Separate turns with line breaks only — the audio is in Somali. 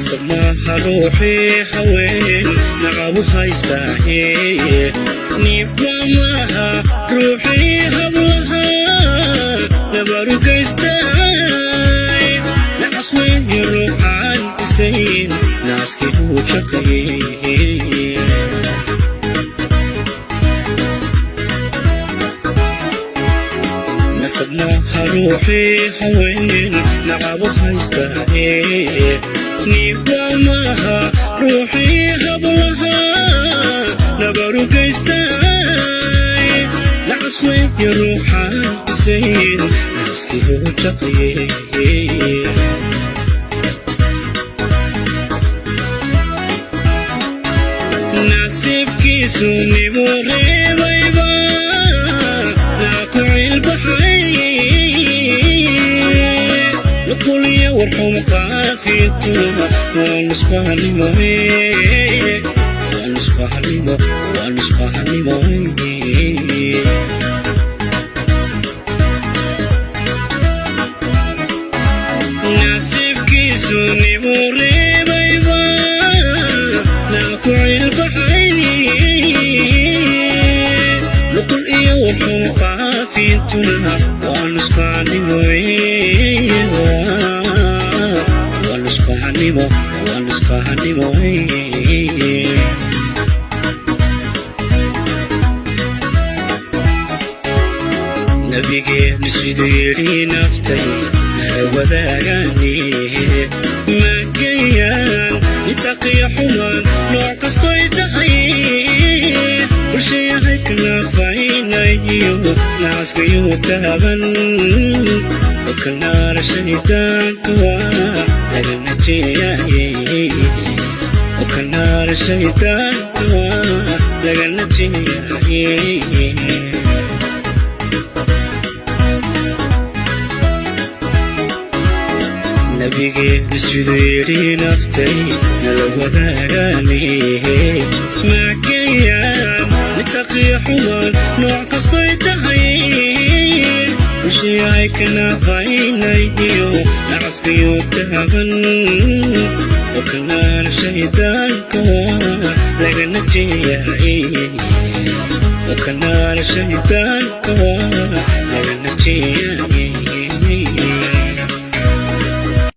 Nasab maaha ruuxii haween nacabu haystaahe. Niibba maaha ruuxii hablaha nabarugaystay. Nacas weeye ruuxaan isayn naaskii uu jaqayey. Nasab maaha ruuxii haween nacabu haystaahe. Niibba maaha ruuxii hablaha nabarugaystay. Nacas weeye ruuxaan isayn naaskii uu jaqayey. Nasiibkiisu nimuu reebayba naa ku cilbaxay. Nuquliya warxum qaafintuna waa nusqahanimo, waa nusqahanimo, waa nusqahanimo. Nasiibkiisu nimuu reebayba naa ku cilbaxay. Nuqul iyo warxum qaafintuna waa nusqahanimo, waa nusqahanimo, waa nusqahanimo. Nabigeenu siduu yidhi naftay nala wadaagani maagayaan itaqiya xumaan nooc kastoy tahay. Bulshayahay kanafaynayo nacaskayuu taaban okanaara shaydaanka waa laga najeeyaye. Okanaara shaydaanka waa laga najeeyaye. Nabigeenu siduu yidhi naftay nala wadaagani maagayaan nitaqiya xumaan nooc kastoy tahay. Bulshayahay kanafaynayo nacaskayuu taaban okanaara shaydaanka waa laga najeeyaye. Okanaara shaydaanka waa laga najeeyaye.